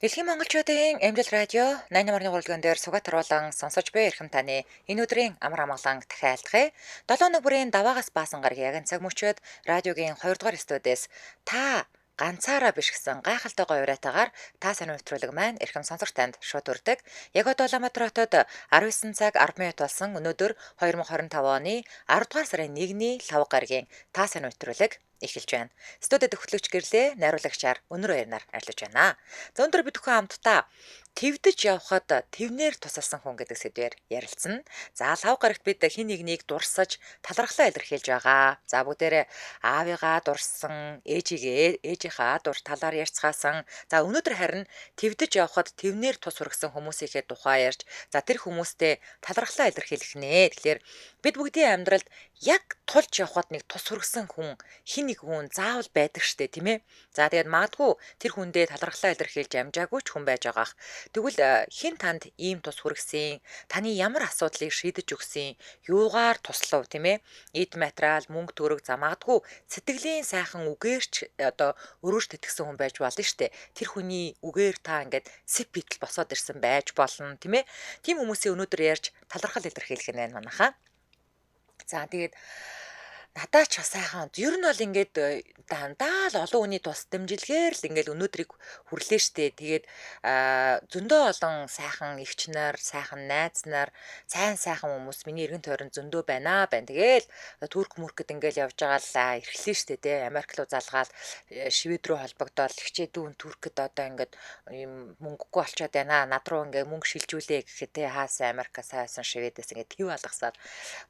Дэлхийн монголчуудын Эмдэл радио 88.3 урлагийн дээр сугат оруулан сонсож буй эрхэм таны энэ өдрийн амар амгалан дахиад 7 өнөг бүрийн даваагаас баасан гарагийн яган цаг мөчид радиогийн 2 дугаар студиэс та ганцаараа биш гэсэн гайхалтай гоё уриатаагаар та сайн нэвтрүүлэг маань эрхэм сонсогч танд шууд хүрдэг. Яг одоо Улаанбаатар хотод 19 цаг 10 минут болсон. Өнөөдөр 2025 оны 10 дугаар сарын 1-ний лав гарагийн та сайн нэвтрүүлэг эхэлж байна. Студид хөтлөгч гэрлээ найруулагчаар Өнөр Баярнаар ажиллаж байна. За өндөр бид бүхэн хамтдаа твдэж явхад твнээр тусалсан хүн гэдэг сэдвээр ярилцсан. За лав гарагт бид хин нэгнийг дурсаж талархлаа илэрхийлж байгаа. За бүгдээрээ аавыгаа дурссан, ээжигээ ээжийнхаа дур талаар ярьцгаасан. За өнөөдөр харин твдэж явхад твнээр тус хүргэсэн хүмүүсийнхээ тухай ярьж, за тэр хүмүүстэй талархлаа илэрхийлэх нэ. Тэгэхээр бид бүгдийн амьдралд яг тулж явхад нэг тус хүргэсэн хүн хин нэг хүн заавал байдаг штэ, тийм ээ. За тэгээд магадгүй тэр хүндээ талархлаа илэрхийлж амжаагүй ч хүн байж байгаах. Тэгвэл хэн танд ийм тус хүргэсэн, таны ямар асуудлыг шийдэж өгсөн, юугаар туслав, тийм ээ? Эд материал, мөнгө төгрөг, за магадгүй сэтгэлийн сайхан үгээрч одоо өрөөж тэтгэсэн хүн байж болно штэ. Тэр хүний үгээр та ингээд сэв битэл босоод ирсэн байж болно, тийм ээ. Тийм хүмүүсийн өнөөдөр ярьж талархал илэрхийлэх нь байна манайхаа. За тэгээд надаа ч бас сайхан. Ер нь бол ингээд дандаа л олон хүний тус дэмжилгээр л ингээд өнөөдрийг хүрлээ штэ. Тэгээд зөндөө олон сайхан эгч нар, сайхан найз нар, сайн сайхан хүмүүс миний эргэн тойронд зөндөө байна байна. Тэгээл турк мөркөд ингээд явж байгаа л эрхлээ штэ тий. Америк руу залгаал Швед рүү холбогдоол эгчээ дүүн Туркд одоо ингээд юм мөнгөгүй болчоод байна. Над руу ингээд мөнгө шилжүүлээ гэхэд тий хаасаа Америкаас хайсан Шведээс ингээд төв алгасаад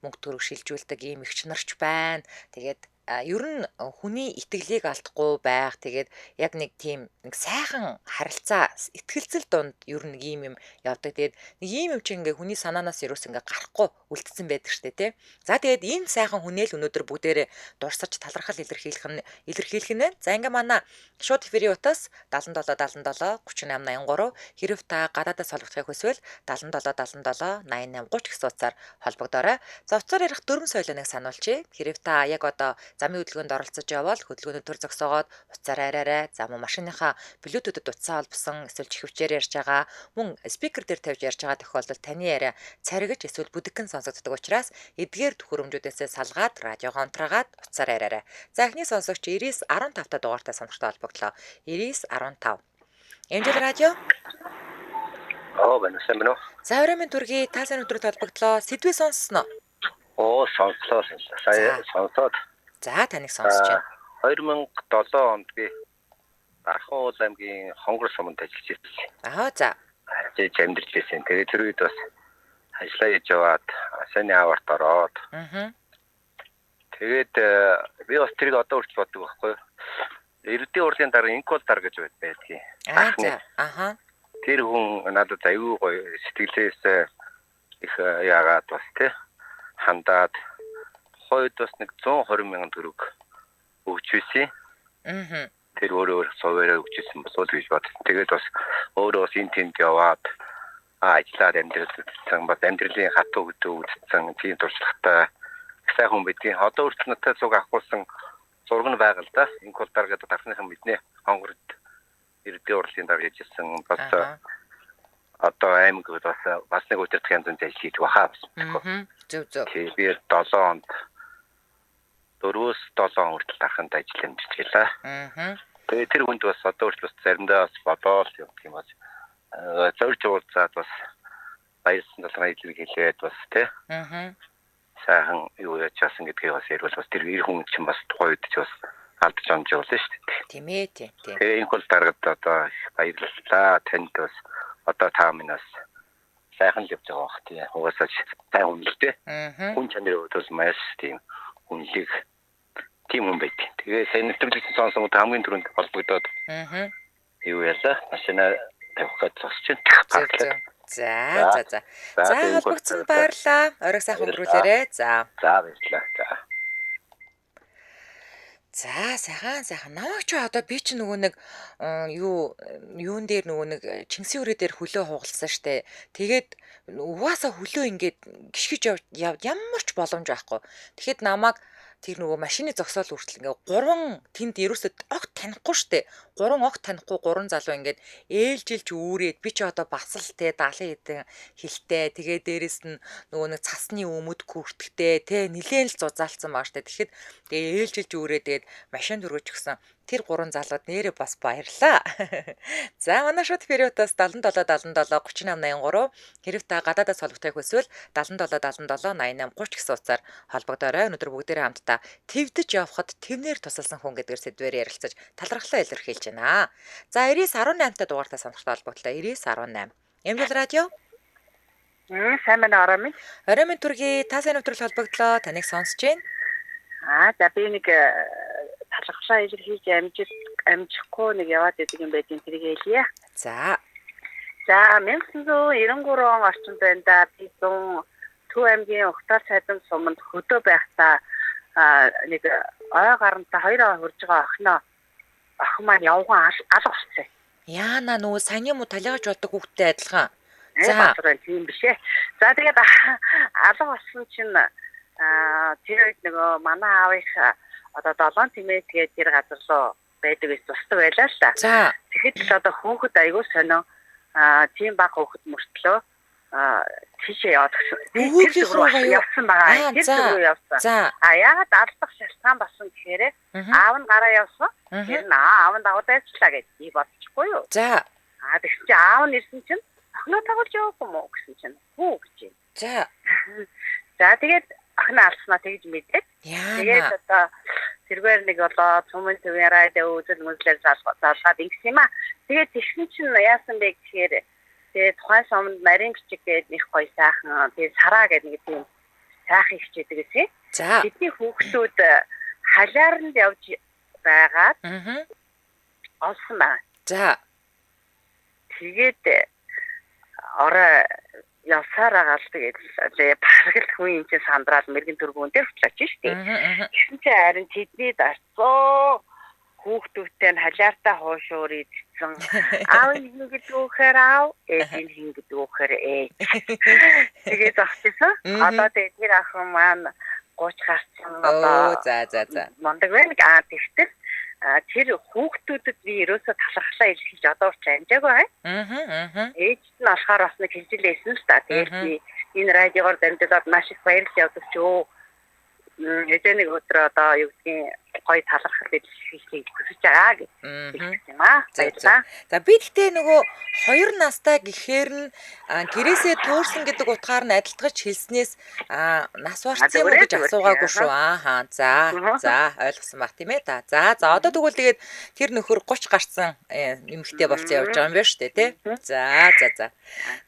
мөнгө төгрөг шилжүүлдэг ийм эгч нарч байна. Тэгээд ер нь хүний итгэлийг алдахгүй байх. Тэгээд яг нэг тийм нэг сайхан харилцаа, итгэлцэл дунд ер нь нэг ийм юм явдаг. Тэгээд нэг ийм юм чинь ингээ хүний санаанаас ерөөс ингээ гарахгүй үлдсэн байдаг штэ тий. За тэгээд энэ сайхан хүнээ л өнөөдөр бүгдээрээ дурсаж талархал илэрхийлэх нь. За ингээ манай шууд эфирийн утас 77 77 38 83 хэрв та гадаадаас холбогдохыг хүсвэл 77 77 88 30 гэсэн утсаар холбогдоорой. За утсаар ярих дөрвөн соёлыг сануулчихъя. Хэрв та яг одоо замын хөдөлгөөнд оролцож явбал хөдөлгөөний төр зогсоогоод утсаар яриарай. За мөн машиныхаа Bluetooth-д утсаа холбосон эсвэл чихвчээр ярьж байгаа, мөн спикер дээр тавьж ярьж байгаа тохиолдолд таны яриа царигж эсвэл бүдэгхэн сонсогддог учраас эдгээр төхөөрөмжүүдээсээ салгаад радиогоо унтраагаад утсаар яриарай. За эхний сонсогч 99 15 та дугаартай сонирхтой холбогдлоо. 99 15. Эмжил радио. Оо байна, сайн байна уу? За оройн мэнд хүргэе. Та сайн өдрөд холбогдлоо. Сэдвээ сонссноо? Оо сонслоо. Сая сонсоод. За таныг сонсож байна. 2007 онд би Дархан уул аймгийн Хонгор суманд ажиллаж байсан. Аа за. Ажиллаж амьдарч байсан. Тэгээд тэр үед бас ажиллаа хийж яваад сайн аварт ороод. Аа. Тэгээд би бас тэрийг одоо хүртэл боддог байхгүй юу? Эрдийн урлын дараа Инкол дар гэж байдгийг. Аа за. Аха. Тэр хүн надад аюу гоё сэтгэлээс их яагаад бас тий хандаад хойд бас нэг 120 мянган төгрөг өгч байсан. Аа. Тэр өөрөө суваараа өгч ирсэн болов уу гэж бодсон. Тэгээд бас өөрөө бас энэ тэнд яваад ажиллаад амьдралсан, бас амьдралын хатуу хөдөө үзсэн тийм туршлагатай сайн хүн байдгийн. Одоо хүртэл надад цуг авахулсан зураг нь байгаа л да. Инкол дар гэдэг дархныхан мэднэ. Хонгорд Эрдийн урлын дараа хийжсэн. Бас одоо аймаг бас нэг удирдах янз бүрийн ажил хийдэг баха бас. Зөв зөв. Би 7 онд 4-7 он хүртэл дарханд ажил амжилт гэлээ. Тэгээ тэр хүнд бас одоо хүртэл бас заримдаа бас бодоол явдаг юм бас. Зорж уулзаад бас баярлсан талаараа илэрхийлээд бас тий. Сайхан юу яаж чаасан гэдгийг бас ярил бас тэр эр хүн чинь бас тухайн үед ч бас алдаж онж явуулсан шүү дээ. Тийм ээ, тийм. Тэгээ энэ хол даргад одоо их баярлалаа. Танд бас одоо та минь бас сайхан л явж байгаа бах тийм. Угаасаа сайн хүн л дээ. Хүн чанарын хувьд бас маш тийм хүнлэг тийм хүн байт. Тэгээ сайн нэвтрүүлэгт сонсон хамгийн түрүүнд холбогдоод юу яалаа машина тавих гэж зогсож байна. За за за. За холбогдсон баярлалаа. Оройг сайхан өнгөрүүлээрэй. За. За баярлалаа. За. За сайхан сайхан. Намайг ч одоо би ч нөгөө нэг юу юун дээр нөгөө нэг Чингисийн үрээ дээр хөлөө хугалсан штэ. Тэгээд угаасаа хөлөө ингээд гიშгэж ямар ч боломж байхгүй. Тэгэхэд намайг тэр нөгөө машины зогсоол хүртэл ингээ гурван тэнд ерөөсөө огт танихгүй штэ. Гурван огт танихгүй гурван залуу ингээд ээлжилж үүрээд би чи одоо бас л те 70 хэдэн хилтэй, тэгээ дээрэс нь нөгөө нэг цасны өмд күртгтэй те нилээн л зузаалцсан баа штэ. Тэгэхэд тэгээ ээлжилж үүрээд тэгээд машин дөргөж гисэн тэр гурван залууд нэрээ бас баярлаа. За манай шууд периодаас 77 77 38 83 хэрэг та гадаадаас холбогдохыг хүсвэл 77 77 88 30 гэсэн утсаар холбогдоорой. Өнөөдөр бүгдээрээ хамтдаа твдэж явхад твнэр тусалсан хүн гэдгээр сэдвээр ярилцаж талархлаа илэрхийлж байна. За 99 18 та дугаартай сонсогчтой холбогдлоо. 99 18. Эмгэл радио. Сайн байна орой минь. Орой минь төргий, та сайн нэвтрүүл холбогдлоо. Таныг сонсож байна. За би нэг талархлаа илэрхийлж амжихгүй нэг яваад идэг юм байдیں۔ Тэрийг хэлье. За. За 1993 он орчимд байна да. Би 100 Төв аймгийн Угтаал цайдан суманд хөдөө байхдаа нэг ой гарантай хоёр ой хурж байгаа охин маань явган алга болсон. Яана нөгөө саяны муу талигач болдог хүүхдтэй адилхан. За тийм биш ээ. За тэгээд алга болсон чинь тэр үед нөгөө манай аавынх одоо 7 тэмээ тэгээд тэр газар руу байдаг гэж тусдаг байлаа л та. За. Тэгэхэд л одоо хүүхэд айгүй сонио тийм баг хүүхэд мөртлөө тийшээ яваад гэсэн. Тэр рүү явсан байгаа. Тэр рүү явсан. А яагаад алдах шалтгаан болсон гэхээр аав нь гараа явсан. Тэр нь аав нь дагуу дайчлаа гэж би бодчихгүй юу. За. Тэгсэн чинь аав нь ирсэн чинь охиноо дагуулж яваагүй мó гэсэн чинь хүү гэж юм. За. За тэгээд охиноо алдснаа тэгж мэдээд. Тэгээд одоо тэргээр нэг болоо цумын төвийн радио үзэл мүзлээр залгаад ингэсэн юм а. Тэгээд тэгсэн чинь яасан бэ гэхээр тэгээд тухайн суманд нарийн бичиг гээд их гоё сайхан тэгээд сараа гээд нэг тийм сайхан хичээдэг гэсэн. За. Тэдний хүүхдүүд халиаранд явж байгаад олсон байна. За. Тэгээд орой явсаар байгаа л тэгээд бараг л хүн юм чинь сандраал мэрэгэн төргүүн дээр хүртэл очиж штеп. Тэгсэн чинь харин тэдний дарцсан хүүхдүүдтэй нь халиартай хуушуур идсэн. Аав нь хин гэдэг үхээр аав, ээж нь хин гэдэг үхээр ээж. Тэгээд зогсчихсон. Одоо тэгээд тэр охин маань 30 гарсан. Одоо за. Мундаг байна. Тэгтэл тэр хүүхдүүдэд би ерөөсөө талархлаа илэрхийлж одоо ч амжаагүй байна. Ээжд нь болохоор бас нэг хэлж лээсэн л та. Тэгээд би энэ радиогоор дамжуулаад маш их баярлж явдаг ч өө. Эзэн нэг өдөр одоо юу гэдгийг гоё талархал илэрхийлэхийг хүсэж байгаа гэж хэлсэн юм аа. Баярлалаа. За би гэхдээ нөгөө 2 настай гэхээр нь гэрээсээ төөрсөн гэдэг утгаар нь адилтгаж хэлснээс нас барцсан юм уу гэж асуугаагүй шүү. Ааха. За за ойлгосон баг тийм ээ та. За за одоо тэгвэл тэгээд тэр нөхөр 30 гарсан эмэгтэй болцсон явж байгаа юм байна шүү дээ тий. За за за.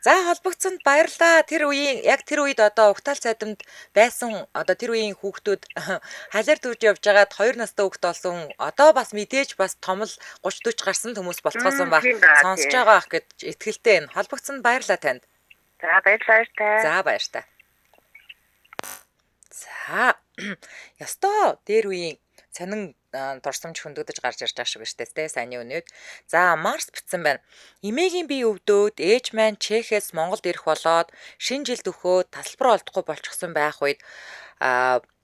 За холбогдсонд баярлалаа. Тэр үеийн яг тэр үед одоо угтаал цайдамд байсан одоо тэр үеийн хүүхдүүд халиар төрж явж байгаад 2 настай хүүхд болсон. Одоо бас мэдээж бас том л 30 40 гарсан хүмүүс болцгоосон баг сонсож байгаа ах гэж итгэлтэй байна. Холбогдсонд баярлалаа танд. За баярлалаа баяртай. За баяртай. За ёстой дээр үеийн сонин дурсамж хөндөгдөж гарч ирж байгаа шиг байна шүү дээ, сайн өнөөд. За Марс битсэн байна. Эмээгийн бие өвдөөд ээж маань Чехээс Монголд ирэх болоод шинэ жилд өгөхөө тасалбар олдохгүй болчихсон байх үед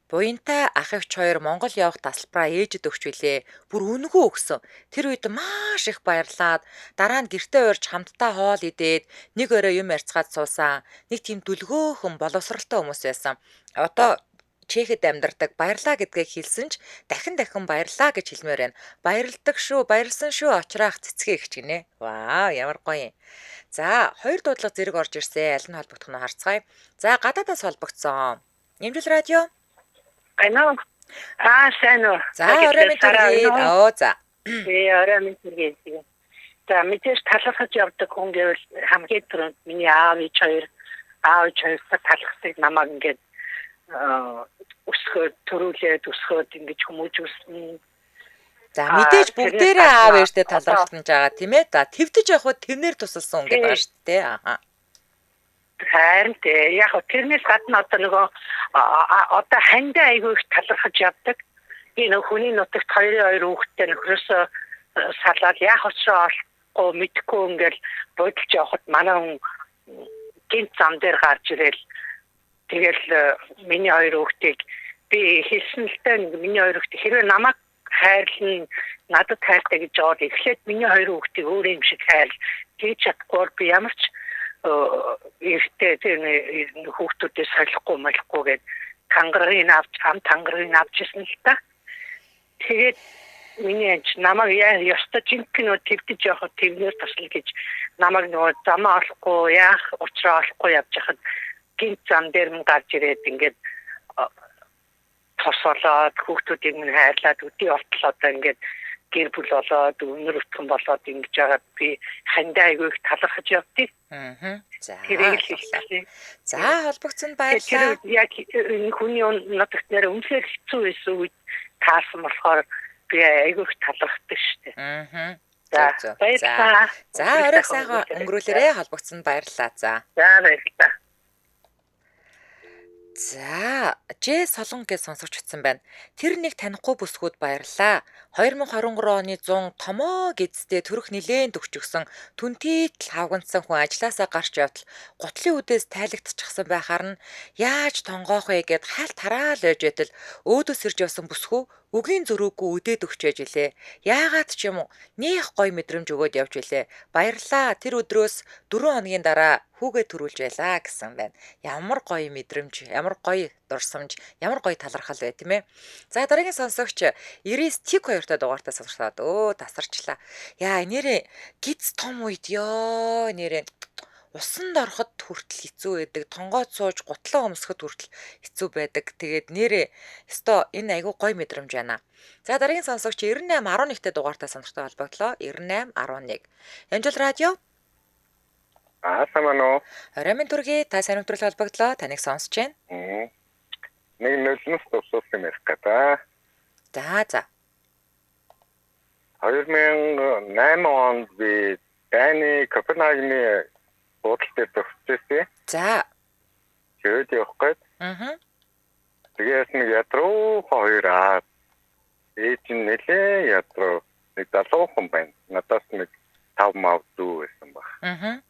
буянтай ах эгч хоёр Монгол явах тасалбараа ээжэд өгч билээ. Бүр үнэгүй өгсөн. Тэр үед маш их баярлаад дараа нь гэртээ урьж хамтдаа хоол идээд нэг орой юм ярьцгаад суусан. Нэг тийм дүлгөөхөн боловсралтай хүмүүс байсан. Одоо Чехэд амьдардаг баярлаа гэдгээ хэлсэн ч дахин дахин баярлаа гэж хэлмээр байна. Баярладаг шүү, баярлсан шүү очраах цэцгээ их ч гинэ. Вау, ямар гоё юм. За, хоёр дуудлага зэрэг орж ирсэн. Аль нь холбогдох нь харцгаая. За, гадаадаас холбогдсон. Нэмжил радио. Ано. Сайн уу. За, орой минь төргий. Оо, за. Орой минь төргий. За, мэдээж талархаж явдаг хүн гэвэл хамгийн түрүүнд миний аав ээж хоёр талархдаг намайг ингээд өсгөөд төрүүлээд өсгөөд ингэж хүмүүжүүлсэн. За мэдээж бүгдээрээ аав ээжтэй талархтанж байгаа тийм ээ. За твдэж явах тэрнэр тусалсан хүн гэдэг байгаа шүү дээ. Аха. Харин тий. Яг тэрнээс гадна одоо нөгөө одоо хандаа айгүй их талархаж явдаг. Би нөгөө хүний нутагт 2-2 хүүхэдтэй нөхрөөсөө салаад яах учраа олохгүй мэдхгүй ингээл бодолж явхад манай хүн гинт зам дээр гарч ирэл тэгэл миний хоёр хүүхдийг би хэлсэн л дээ, миний хоёр хүүхд хэрвээ намайг хайрлан, надад хайртай гэж яваад эхлээд миний хоёр хүүхдийг өөр юм шиг хайр. Тэгж чадахгүй бол би ямар ч эртээ тэр хүүхдүүдээ солихгүй молихгүй гээд тангарыг авч ам тангарыг авчихсан л та. Тэгээд миний анч намайг яа ёстой жинхэнэ нөө твдэж явахад твнээр тасал гэж намайг нөгөө замаа олохгүй яах учраа олохгүй явж хахад гинт зам дээр мөн гарч ирээд ингээд тос болоод хүүхдүүдийг минь хайрлаад өдий болтол одоо ингээд гэр бүл болоод өнөр өтгөн болоод ингэж байгаа би хандаа айгүй их талархаж явдгийг. Аа. За. За холбогдсонд баярлалаа. Тэр яг энэ хүний нутагт нэр үнэхээр хэцүү байсан үед таарсан болохоор би айгүй их талархдаг шүү дээ. Аа. За баярлалаа. За оройг сайхан өнгөрүүлээрэ, холбогдсонд баярлалаа. За. За баярлалаа. За, Ж Солон гэж сонсогч утсан байна. Тэр нэг танихгүй бүсгүүд баярлалаа. 2023 оны 100 томоо гэзтэй төрөх нилээн төгчгсөн түнтийтл хавгандсан хүн ажлаасаа гарч явтал гутлын үдээс тайлагдчихсан байхаар нь яаж тонгоох вэ гэд хальт хараал байж байтал өөдөөс ирж явсан бүсгүй үгийн зөрүүгүй үдээд өгчээж илээ. Яагаад ч юм уу нэх гой мэдрэмж өгөөд явж илээ. Баярлалаа. Тэр өдрөөс 4 хоногийн дараа хүүгээ төрүүлж байлаа гэсэн байна. Ямар гоё мэдрэмж, ямар гоё дурсамж, ямар гоё талархал бай тийм ээ. За дараагийн сонсогч 99 тик 2-тай дугаартай сонсогчлаа. Өө тасарчлаа. Яа нэрээ гиз том үед ёо нэрээ усанд ороход хүртэл хэцүү байдаг. Тонгойд сууж гутлаа өмсөхөд хүртэл хэцүү байдаг. Тэгээд нэрээ өстой энэ айгүй гоё мэдрэмж байна. За дараагийн сонсогч 98 11-тэй дугаартай сонирхтой холбогдлоо. 98 11. Амжил радио. Аа сайн уу? Орой минь төргий, та сайн өдрөл холбогдлоо. Таныг сонсож байна. Нэг нөлнөс тусуулсан юм ярих гэдэг. За за. 2008 онд би Дани Копенгагены буудлын дээр зогсчихсэн. За. Тэгээд явах гээд. Аа. Тэгээс нэг ядруу хоёр аа. Ээж нь нэлээ ядруу нэг залуухан байна. Надаас нэг 5 мав дүү байсан баг. Аа.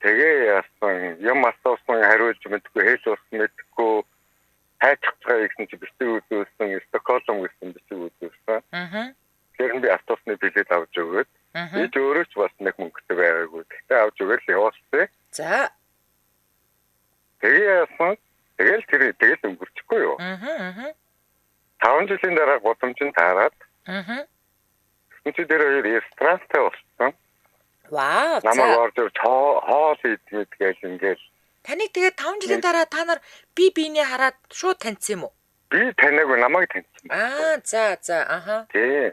Тэгээ яасан юм асуусан хариулж мэдгүй, хэл ус мэдгүй, хайцгаа гэсэн чи бичиг үзүүлсэн, Стокгольм гэсэн бичиг үзүүлсэн. Аа. Тэр нь би автобусны билет авч өгөөд. Би ч өөрөө ч бас нэг мөнгөтэй байгаагүй. Тэгтээ авч өгөөл явуулсан. За. Тэгээ яасан тэгэл тэр тэгэл өнгөрчихгүй юу. Аа. 5 жилийн дараа гудамжинд таарад. Аа. Тэгсэн чи тэр хоёр ресторантай болсон. Вау. Намайг орж ирж хоол идмэд гээл ингээл. Таныг тэгээд 5 жилийн дараа та нар би биенээ хараад шууд таньсан юм уу? Би таниагүй, намайг таньсан. Аа, за за, аха. Тий.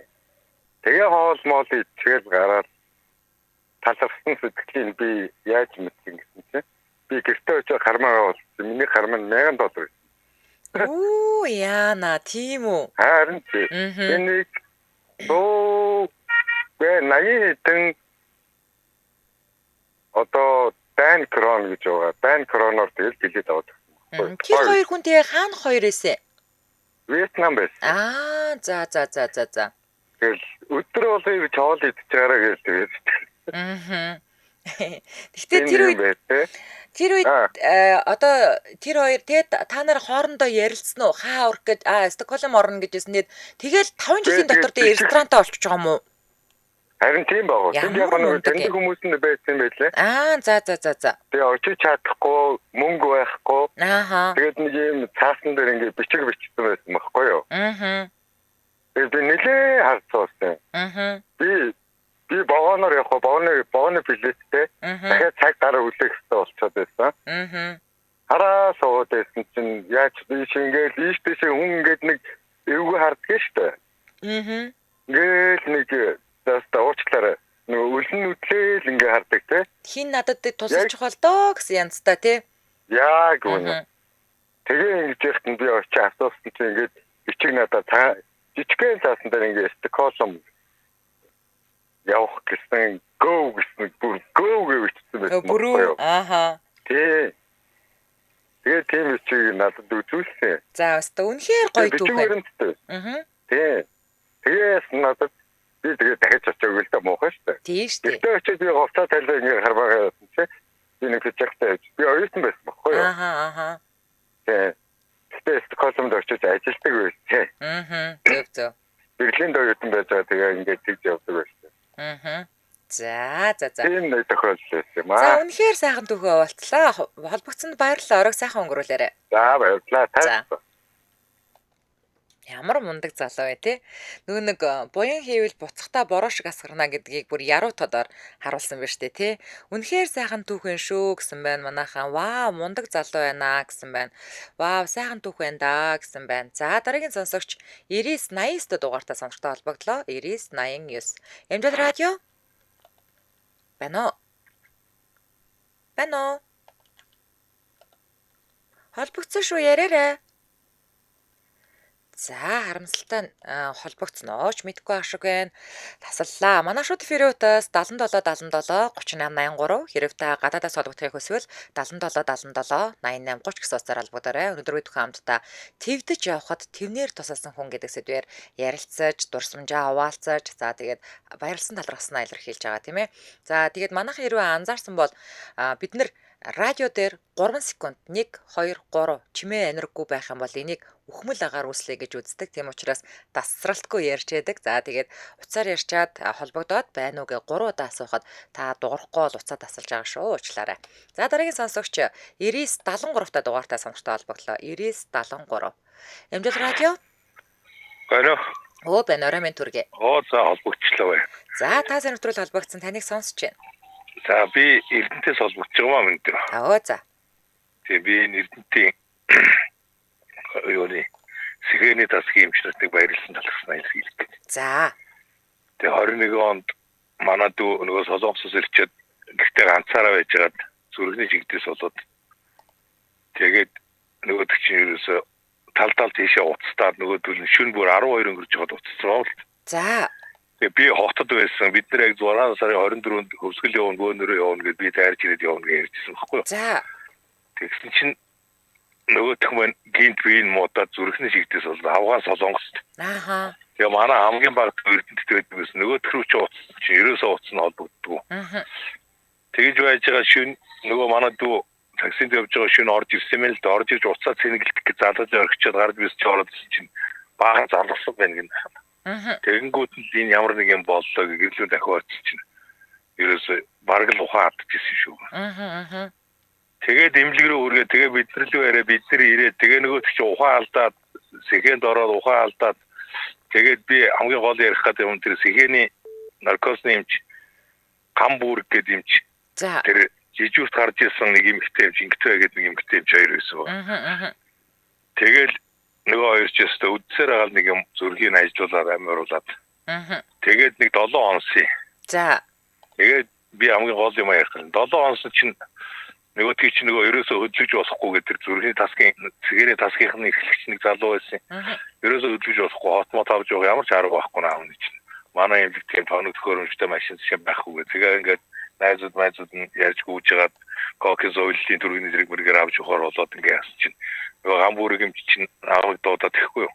Тэгээ хоол моол идчихэл гараад талархсан сэтгэлийг би яаж мэдсэн гэсэн чинь би гэртээ очиж хармаагаа болсон. Миний хармаа $1000 байсан. Үу яана, тийм үү? Харин тий. Энийг өө 80 хэдэн одоо Дан крон гэж байгаа. Дан кроноор тэгэл билет аваад өгсөн. Тэр хоёр хүн тэгээ хаана хоёр эсэ? Вьетнам байсан. Аа, за за за за за. Тэгэл өдөр болгон ирж хоол идэж байгаараа гэж тэгээд. Аа. Гэхдээ тэр үед одоо тэр хоёр тэгээд та нар хоорондоо ярилцсан уу? Хаа урах гэж Стокгольм орно гэж хэлсэн. Тэгэл 5 жилийн дотор тэгээ ресторантаа олчих байгаа юм уу? Харин тийм байгаа. Тэнд яг нэг таньдаг хүмүүс нь байсан байлээ. Аа за за за за. Тэгээ очиж чадахгүй, мөнгө байхгүй. Ааха. Тэгээд нэг юм цаасан дээр ингээд бичиг бичсэн байсан байхгүй юу? Аа. Тэгээд би нэлээ харцуулсан. Аа. Би вагоноор явах, вагоны билеттэй. Дахиад цаг дараа үлээх хэрэгтэй болчиход байсан. Аа. Хараа суугаад байсан чинь яаж ийш ингээд ийш тийш хүн ингээд нэг эвгүй харддаг шүү дээ. Аа. Ингээл нэг заста уучлаарай. Нөгөө өлн нүдлээл ингээ хардаг те. Хин надад тусалчих бол доо гэсэн янзтай те. Яг үнэ. Тэгээ ингэж яхад нь би очиж асуусан чинь ингээд бичиг надад жижигхэн цаасан дээр ингээ Стокгольм явах гэсэн go гэсэн бүр go гэж бичсэн байсан. Бүрүү. Ааха. Тий. Тэгээ тийм бичиг надад үзүүлсэн. За өстө үнэхээр гоё түүх байна. Аа. Тий. Тэгээс надад би тэгээ дахиж очиагүй л да муухай шүү дээ. Тийм шүү дээ. Тэгтээ очиод би говцоо талаа ингээ харбаагаа явсан чи би нэг бичигтэй явж. Би оюутан байсан баггүй юу? Ааха ааха. Тий. Тэгтээ Стокгольмд очиж ажилладаг байсан. Аа. Зөв Зөв. Берлинд оюутан байж байгаа тэгээ ингээд тэгж явдаг байсан. Аа. За за за. Тийм нэг тохиолдол байсан юм За аа. үнэхээр сайхан түүхээ хуваалцлаа. Холбогдсонд баярлалаа. Оройг сайхан өнгөрүүлээрэй. За баярлалаа. За. Та Ямар мундаг залуу вэ те? Нөгөө нэг буян хийвэл буцахтаа бороо шиг асгарна гэдгийг бүр яруу тодоор харуулсан байна штэ те. Үнэхээр сайхан түүхэн шүү гэсэн байна манайхан. Вау, мундаг залуу байна гэсэн байна. Вау, сайхан түүх байна да гэсэн байна. За дараагийн сонсогч 99 89 дугаартай сонсогчтой холбогдлоо. 99 89. MJ радио. Байна уу? Байна уу? Холбогдсон шүү яриарай. За харамсалтай нь холбогдсноо ч мэдэхгүй ах шиг байна. Тасаллаа. Манай шууд эфирийн утас 77 77 38 83 хэрв та гадаадаас холбогдохыг хүсвэл 77 77 88 30 гэсэн утсаар холбогдоорой. Өнөөдөр бид бүхэн хамтдаа твдэж явхад твнээр тусалсан хүн гэдэг сэдвээр ярилцаж, дурсамжаа хуваалцаж, за тэгээд баярлсан талархснаа илэрхийлж байгаа тийм ээ. За тэгээд манайхан хэрвээ анзаарсан бол бид нар радио дээр 3 секунд 1 2 3 чимээ аниргүй байх юм бол энийг үхмэл агаар үүслэе гэж үздэг. Тийм учраас дасралтгүй ярьж яадаг. За тэгээд утсаар ярьчаад холбогдоод байна уу гэ 3 удаа асуухад та дуурахгүй бол уцаа тасалж байгаа шүү. Уучлаарай. За дараагийн сонсогч 99 73 та дугаартай сонсогчтой холбогдлоо. 99 73. MJ радио. Байна. Өө байна орой минь түргээ. Оо за холбогдчлоо бай. За та сайн нэвтрүүл холбогдсон таныг сонсож байна. За би Эрдэнтээс холбогдож байгаа юм энэ. Өө за. Тэгээ би энэ Эрдэнтийн юуны сэхэний тасгийн эмчнэртийг баярлсан талархснаа илэрхийлэх гэж. За. Тэгээ 21 онд манай дүү нөгөө Солонгосоос ирчээд гэртээ ганцаараа байжгаад зүрхний жигдээс болоод тэгээд нөгөөдөг чинь ерөөсөө тал тал тийшээ уцтаад нөгөөдөл нь шүн бүр 12 өнгөрч байгаад уцсан л. За. Тэгээ би хотод байсан. Бид нар яг 6 сарын 24-нд хөвсгөл явна, бөөнөрөө явна гэд би тайрч ирээд явна гэж ярьжсэн байхгүй юу? За. Тэгсэн чинь нөгөөх маань гинт би энэ муудаад зүрхний шигдээс бол авгаан Солонгост. Ааха. Тэгээ манай хамгийн бага Эрдэнэт байдаг байсан. Нөгөөх рүү чи уцсан чинь ерөөсөө уцсан холбогддгоо. Аа. Тэгэж байж байгаа шүн нөгөө манай дүү таксинд явж байгаа шүн орж ирсэн юм л да. Орж ирж уцаа цэнгэлдэх гэж залгаж орхичоод гарч бис чи ороод ирсэн чинь баахан залгасан байна гэнэ. Аа. Тэгэнгүүт нь энэ ямар нэг юм боллоо гэж гэрлүү дахиад очиж чинь. Ерөөсөө бараг л ухаан алдчихсан шүү. Аа. Тэгээд эмнэлэг рүү хүргээ тэгээ бид нар лүү яриа бид нар ирээд тэгээ нөгөөт чи ухаан алдаад сэхэнд ороод ухаан алдаад тэгээд би хамгийн гол ярих гэдэг юм тэр сэхэний наркозны эмч гам бүрэг гэдэг эмч. За. Тэр жижүүрт гарч ирсэн нэг эмэгтэй эмч ингэтэй гэдэг нэг эмэгтэй эмч хоёр байсан ба. Аа. Тэгэл нөгөө хоёр ч өстө үдсээр байгаа нэг юм зүрхийг ажиллуулаад амируулаад. Аа. Тэгээд нэг 7 онсон. За. Тэгээд би хамгийн гол юм ярих юм. 7 онсон чинь нөгөөдгийг чинь нөгөө ерөөсөө хөдлөж болохгүй гэдэг тэр зүрхний тасгийн цэгэрийн тасгийнх нь эрхлэгч нэг залуу байсан. Ерөөсөө хөдлөж болохгүй хотмоо тавж явах ямар ч арга байхгүй наа хүн чинь. Манай эмнэлэг тийм тоног төхөөрөмжтэй машин жишээ байхгүй гэ. Тэгээ ингээд найзууд майзууд нь ярьж гүйж хагаад кокийн зовлтын түргэний зэрэг мэргээр авч явахаар болоод ингээд яасан чинь нөгөө гам бүрэг юм чинь аавыг дуудаад ихгүй юу.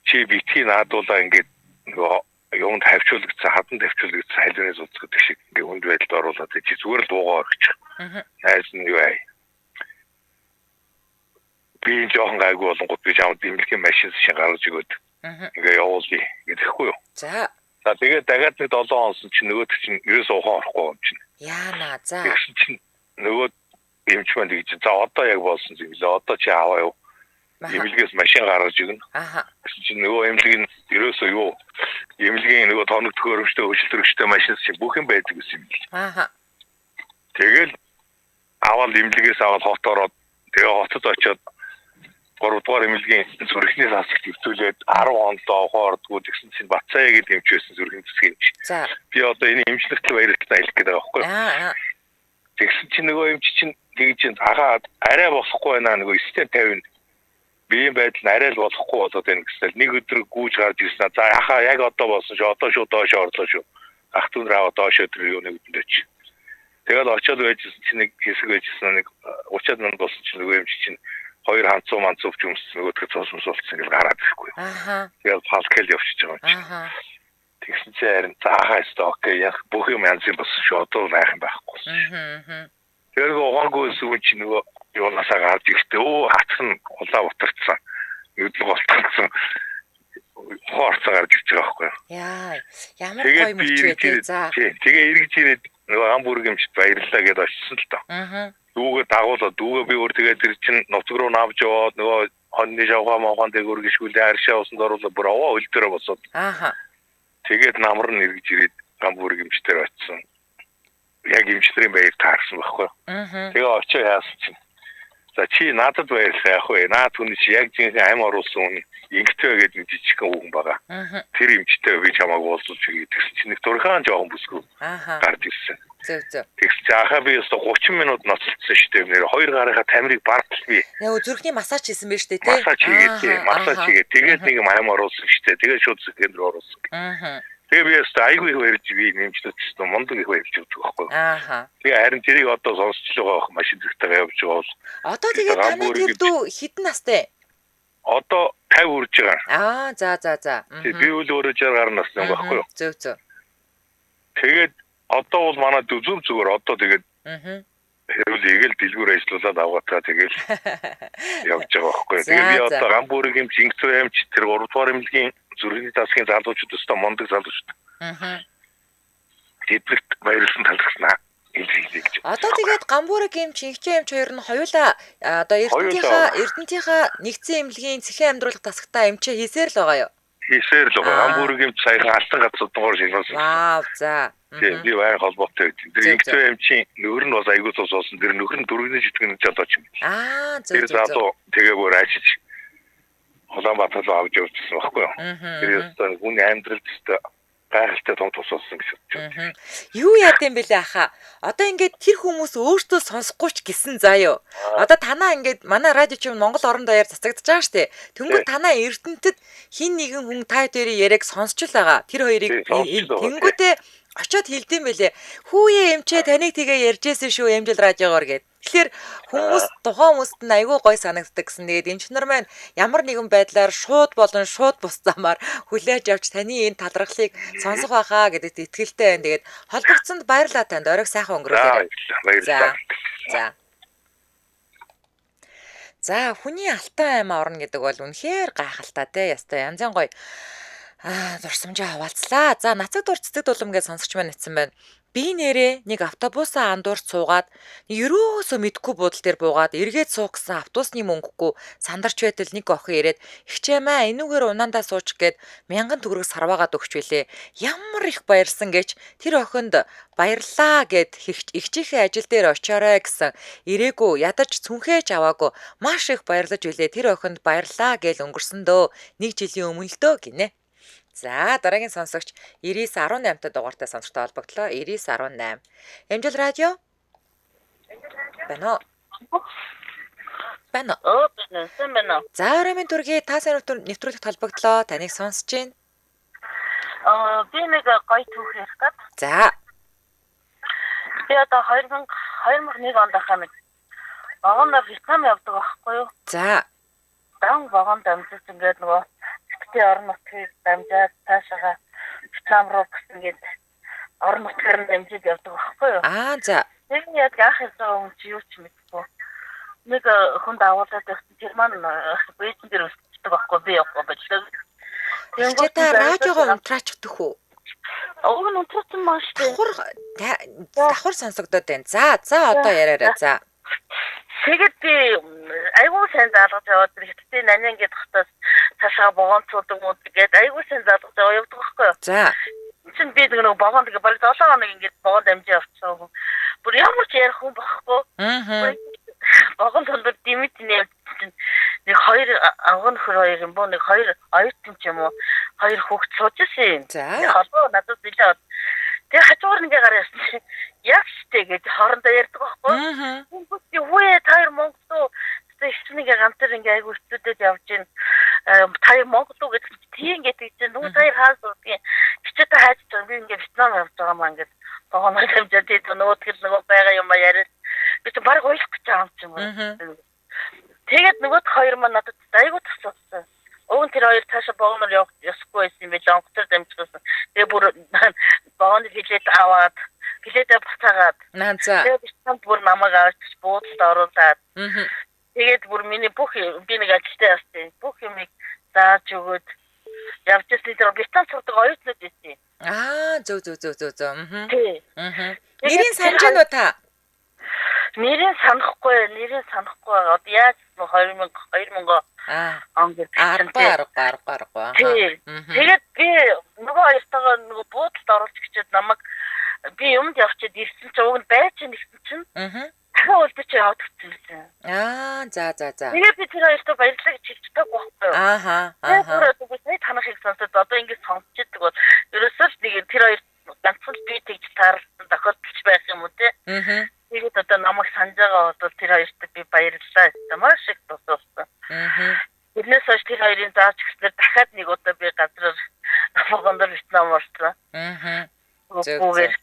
Чи битгий наадуулаа ингээд нөгөө юмд хавчуулагдсан, хадан тавьчуулагдсан халиуны зуц гэдэг шиг ингээд хүнд байдалд оруулаад чи зүгээр л дуугаа орчих. Найз нь юу ай. Би жоохон гайгүй болонгууд би чамд эмнэлгийн машин шин гаргаж өгөөд ингээ явуулъя гэдэхгүй юу. За. За тэгээд дахиад нэг 7 онсон чинь нөгөөд чинь ерөөсөө ухаан орохгүй юм чинь. Яана за. Тэгсэн чинь нөгөө эмч маань тэгж за одоо яг болсон юм лээ. Одоо чи аваа юу. Эмнэлгээс машин гаргаж өгнө. Аха. Тэгсэн чинь нөгөө эмнэлэг нь ерөөсөө юу эмнэлгийн нөгөө тоног төхөөрөмжтэй хөшөлтөрөгчтэй машин чинь бүх юм байдаг гэсэн юм л. Аха. Тэгэл аваад эмнэлгээс аваад хот ороод тэгээ хотод очиод 3 дугаар эмнэлгийн зүрхний сасагт өвтүүлээд 10 онд ухаан ордгоо тэгсэн чинь Бацаа гэдэг эмч байсан зүрхний засгийн эмч. За. Би одоо энэ эмчлэгт баярлалаа хэлэх гээд байгаа байхгүй юу? Аа. Тэгсэн чинь нөгөө эмч чинь тэгж агаа арай болохгүй байна нөгөө 9:50 биеийн байдал нь арай л болохгүй болоод байна гэсэн л нэг өдөр гүйж гарч ирсэн. За яхаа яг одоо болсон шүү. Одоо шүү доош орлоо шүү. Ах дүүнэр аваа доош өдөр юу нэг өдөнд очив. Тэгэл очиод байжсэн чинь нэг хэсэг байжсэн нэг 30 минут болсон чинь нөгөө эмч чинь хоёр ханцуу манцуу ч юмссан нөгөөдгөө цус мус болцсон ингээл гараад ирэхгүй. Аха. Тэгэл палкел явчихж байгаа юм чинь. Аха. Тэгсэн чинь харин за хаа өстө окей яг бүх юм янз юм болсон шүү. Одоо байх юм байхгүй. Аа. Тэр нөгөө ухаангүй байсан чинь нөгөө юунасаа гарч ирэхдээ өө хатсан улаа утарцсан. Нүдл голтолцсон. Хоорцоо гарч ирж байгаа байхгүй юу. Яа, ямар гоё мөч вэ те. За. Тэгээ эргэж ирээд нөгөө ам бүрэг эмчд баярлалаа гэдээ очсон л доо. Аа. Дүүгээ дагуулаад дүүгээ би өөр тэгээд тэр чин нутаг руу навж яваад нөгөө хоньны жавхаа мавхан дээгүүр гიშгүүлээ аршаа усанд оруулаад бүр овоо хөл дээрээ босоод. Ааха. Тэгээд намар нь эргэж ирээд ам бүрэг эмчдээр очсон. Яг эмчнэрийн баяр таарсан байхгүй. Аа. Тэгээ очоо яасан чинь. За чи надад баярлалаа яах вэ? Наад хүний чи яг жинхэнэ ам оруулсан хүн ингэтэй гэдэг нэг жижигхэн хүүхэн байгаа. Тэр эмчтэй би чамааг уулзуулж өгье гэсэн чинь нэг дурхан жоохон бүсгүй гарч ирсэн. Зөв зөв. Тэгс чи ахаа би өстө 30 минут ноцолцсон шүү дээ. Нэр хоёр гарынхаа тамирыг бардал би. Яа зүрхний массаж хийсэн байж тээ тий. Массаж хийгээд тий. Массаж хийгээд тэгээд нэг юм ам оруулсан шүү дээ. Тэгээд шууд зүрхэн рүү оруулсан. Аа. Тэгээ би өстө айгүй их баярлж би нэмжлээд өстө мундаг их баярлж өгдөг байхгүй. Ааха. Тэгээ харин тэрийг одоо сонсч л байгаа байх машин зэрэгтэйгээ явж байгаа бол. Одоо тэгээ таны тэр дүү хэдэн настай? Одоо 50 хүрж байгаа. Аа за за за. Би үл өөрөө 60 гаруй насны юм байхгүй юу? Зөв зөв. Тэгээд одоо бол манай зүв зүгээр одоо тэгээд хэрүүл игээл дэлгүүр ажиллуулад авгаатаа тэгэл явж байгаа байхгүй. Тэгээ би одоо гам бүрэг юм жинхтэр эмч тэр 3 дугаар эмнэлгийн зүрхний засгийн залуучууд өстө мундаг залуучууд. Тэднэрт баярлсан талархснаа. Одоо тэгээд гамбураг эмч, инхчээ эмч хоёр нь хоёулаа одоо Эрдэнтийнхаа нэгдсэн эмнэлгийн цэхэн амьдруулах тасагтаа эмчээ хийсээр л байгаа юу? Хийсээр л байгаа. Гамбураг эмч саяхан алтан гац удангоор шилжүүлсэн. Вау, за. Тийм, би баян холбоотой байдаг. Тэр инхчээ эмчийн нөхөр нь бас айгүй цус болсон. Тэр нөхөр нь дөрвний жижигэн залуу ч юм. Аа, зөв зөв. Тэр залуу тэгээ бүр ажиллаж Улаанбаатар руу авч явчихсан байхгүй юу? Тэр ёстой хүний амьдралд ёстой гайхалтай том тус болсон гэж бодож байна. Юу яад юм бэлээ ахаа? Одоо ингээд тэр хүмүүс өөртөө сонсохгүй ч гэсэн заа юу. Одоо танаа ингээд манай радио чинь Монгол орон даяар цацагдж байгаа штэ. Тэнгүүд танаа Эрдэнэтэд хин нэгэн хүн та хоёрын яриаг сонсч л байгаа. Тэр хоёрыг тэнгүүтээ очиод хэлдэм бэлээ. Хүүе эмчээ таныг тэгээ ярьжсэн шүү эмжил радиогоор гэд. Тэгэхээр хүмүүс тухайн хүмүүст нь айгүй гой санагддаг гэсэн. Тэгээд эмч нар маань ямар нэгэн байдлаар шууд болон шууд бус замаар хүлээж авч таны энэ талархлыг сонсох байхаа гэдэгт итгэлтэй байна. Тэгээд холбогдсонд баярлалаа танд. Оройг сайхан өнгөрөөлөө. Баярлалаа. За. За хүний алтан аймаа орно гэдэг бол үнэхээр гайхалтай те. Ястай янзын гоё дурсамжаа хаваалцлаа. За нацаг дур цэцэг дулам гэж сонсогч маань нэцсэн байна. Би нэрээ нэг автобусаа андуурч суугаад ерөөсөө мэдгүй буудал дээр буугаад эргээд суух гэсэн автобусны мөнгөгүй сандарч байтал нэг охин ирээд ихчээмээ энүүгээр унаандаа сууч гээд 1000 төгрөг сарваагаад өгч билээ. Ямар их баярлсан гэж тэр охинд баярлаа гэд эгчийнхээ ажил дээр очоорой гэсэн ирээгүй ядаж цүнхээж аваагүй маш их баярлаж билээ. Тэр охинд баярлаа гэж өнгөрсөн дөө. Нэг жилийн өмнө л дөө гинэ. За дараагийн сонсогч 9918 та дугаартай сонсогчтой холбогдлоо. 9918. Эмжил радио. Байна уу? Байна уу? Байна. Сайн байна уу? За оройн минь төргий та сайн нэвтрүүлэгт холбогдлоо. Таныг сонсож байна. Би нэг гоё түүх ярих гээд. За. Би одоо 2001 онд ахаа нэг вагоноор Вьетнам явдаг байхгүй юу? За. Дан вагон дамжиж ингээд нөгөө орон нутгийг дамжаад цаашаага Вьетнам руу бас ингээд орон нутгаар нь дамжиж явдаг байхгүй юу? Аа за. Тэр яг анх явж байгаа хүн чи юу ч мэдэхгүй. Нэг хүн дагуулад явсан тэр маань бэйжин дээр өсчихдөг байхгүй би явахгүй боллоо. Тэгэнгүүт та радиогоо унтраачихдаг үү? Уг нь унтраасан маа шүү дээ. Давхар сонсогдоод байна. За за одоо яриарай за. Тэгээд би айгүй сайн заалгаж яваад хятадын нанин гэдэг хотоос цаашаа вагонцууд мууд гээд айгүй сайн заалгаж яваа явдаг байхгүй юу? За. Чин би нэг вагонд ингээ бараг 7 хоног ингээд вагонд дамжиж явчихсан. Бүр ямар ч ярих хүн байхгүй. Аа. Вагон тондөр димит нэ чинь нэг хоёр авган нөхөр хоёр юм боо нэг хоёр оюутан ч юм уу хоёр хүүхд сууж исэн юм. За. Холбоо надад нэлээд. Тэгээ хажуугаар ингээ гараа явсан чинь яг штэ гэж хоорондоо ярьдаг байхгүй. Хүмүүс үгүй та хоёр Монгол уу? Тэгсэн ингээ ганцаар ингээ айгу хэцүүдэд явж гин. Та хоёр Монгол уу гэдэг чинь тийм гэдэг чинь нүг та хоёр хаа суудгийн хичээтэй хайж байгаа би ингээ Вьетнам явж байгаа маа ингээ вагоноор дамжаад тийм нөгөөдгөл нөгөө байгаа юм а яриад би чинь баг уйлах гэж байгаа юм чи юм. Тэгээд нөгөөх хоёр маань надад айгу тасалсан. Уг нь тэр хоёр цаашаа вагоноор явах ёсгүй байсан юм билээ. Онгоцоор дамжчихсан. Тэгээ бүр вагоныг хилээд аваад хилээдээ буцаагаад. Тэгээд Вьетнамд бүр намайг авч буудалд оруулаад. Тэгээд бүр миний бүх би нэг ажилтай явсан. Бүх юмыг зааж өгөөд Явж ирсэн тэр Британд сурдаг оюутнууд байсан. Аа, зөв. Аа. Тий. Аа. Нэрийг санаж байна уу та? Нэрийг санахгүй байгаа. Одоо яаж 2000 он гэж. 10. Тий. Тэгээд би нөгөө хоёртойгоо нөгөө буудалд оруулж гिचээд намайг би юмд явчихад ирсэн чинь уг нь байж нэгсэн чинь. Аа. Дахин үлдэж яваад өгсөн байсан. Аа, за. Тэгээд би тэр хоёртоо баярлалаа гэж хэлж чадаагүй байхгүй юу? Ааха. Тэгээд бүр сая танахыг сонсоод одоо ингэж сонсч идэг бол ерөөсөө л нэг тэр хоёр ганцхан би тэгж таарсан тохиолдолч байх юм уу те? Аа. Тэгээд одоо намайг санаж байгаа бол тэр хоёрт би баярлалаа гэсэн маш их тусалсан. Аа. Тэрнээс хойш тэр хоёрын зааж өгснээр дахиад нэг удаа би газраар Монгол Вьетнам орсон. Аа. Зөв.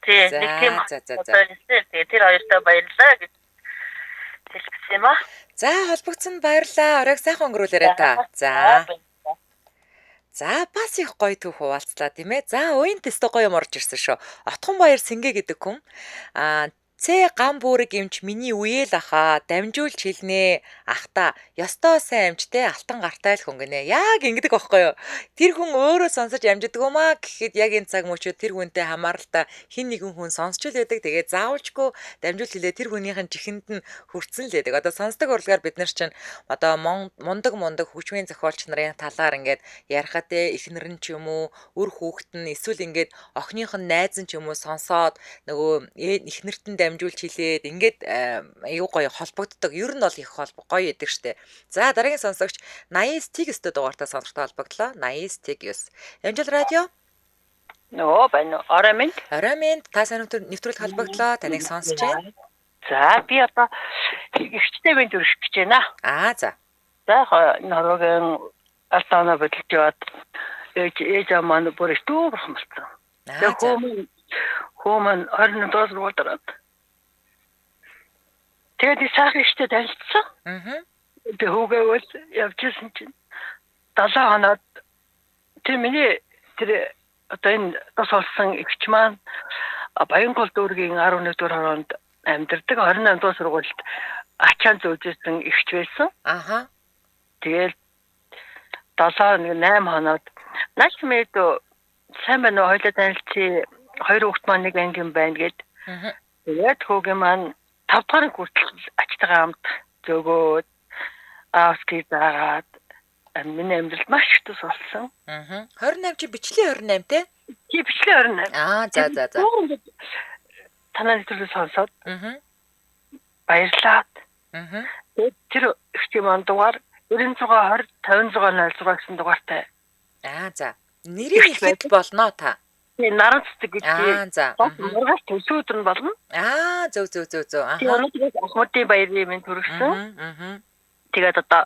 Тий, нэг тийм. За. Тэгээ тэр хоёртоо баярлалаа гэж хэлсэн юм аа. За, холбогдсон баярлалаа. Оройг сайхан өнгөрүүлээрэй та. За. За, бас их гоё түүх хуваалцлаа тийм ээ. За, уян тест гоё юм орж ирсэн шүү. Отхон баяр Сэнгэ гэдэг хүн аа Цэ гам бүрэг эмч миний үеэл ахаа дамжуулж хэлнэ ахта ёстой сайн эмчтэй алтан гартай л хүн гинэ. Яг ингэдэг байхгүй юу? Тэр хүн өөрөө сонсож амжидаг юм аа гэхэд яг энэ цаг мөчид тэр хүнтэй хамааралтай хин нэгэн хүн сонсч л байдаг. Тэгээ заавалчгүй дамжуулж хэлээ тэр хүнийх нь чихэнд нь хүртсэн л байдаг. Одоо сонсдог урлагаар бид нар чинь одоо мундаг хөгжмийн зохиолч нарын талаар ингээд ярихад те эхнэр нь ч юм уу үр хүүхэд нь эсвэл ингээд охиных нь найз нь ч юм уу сонсоод нөгөө эхнэрт нь дамжуулж хэлээд ингээд аюу гоё холбогддог. Ер нь бол их гоё идэг штэ. За дараагийн сонсогч 89 тэг 9 дугаартай сонсогчтой холбогдлоо. 89 тэг 9. Амжил радио. Нөө байна. Орой минь. Орой минь та сайн нэвтрүүлэг холбогдлоо. Таныг сонсож байна. За би одоо эгчтэй минь дүрших гэж байна. Аа за. За энэ хороогийн алтаана бодолж яваад ээж аа маань бүр дүү бурхан болсон. Тэгээ хөө маань 21 дугаар сургууль дараад. Тэгээд би сайхан ихтэй танилцсан. Аа. Тэгээ хүүгээ бол явжсэн чинь 7 хоноод тэр миний тэр одоо энэ тус болсон эгч маань Баянгол дүүргийн 11 дугаар хороонд амьдардаг 28 дугаар сургуульд ачаан зөөжсэн эгч байсан. Аха. Тэгээд 7 8 хоноод нааш мэд сайн байна уу хоёлаа танилцъя. Хоёр хүүхэд маань нэг анги юм байна гэд. Тэгээд хүүгийн маань 5 дахь хүртэл ачтайгаа хамт зөөгөөд аавски заагаад миний амьдралд маш их тус болсон. Аа. 28 чи бичлэгийн 28 те? Чи бичлэгийн 28. Аа за. Танай нэвтрүүлэг сонсоод. Аа. Баярлалаа. Аа. Тэгээд тэр ихчийн маань дугаар 96 20 56 06 гэсэн дугаартай. Аа за. Нэрийг ихэд болно та. Наран цэцэг гэж. Аа за. Маргааш төлсөн өдөр нь болно. Аа зөв. Аа. Тэгээд Ахмадын баярын минь төрөгсөн. Аа. Тэгээд одоо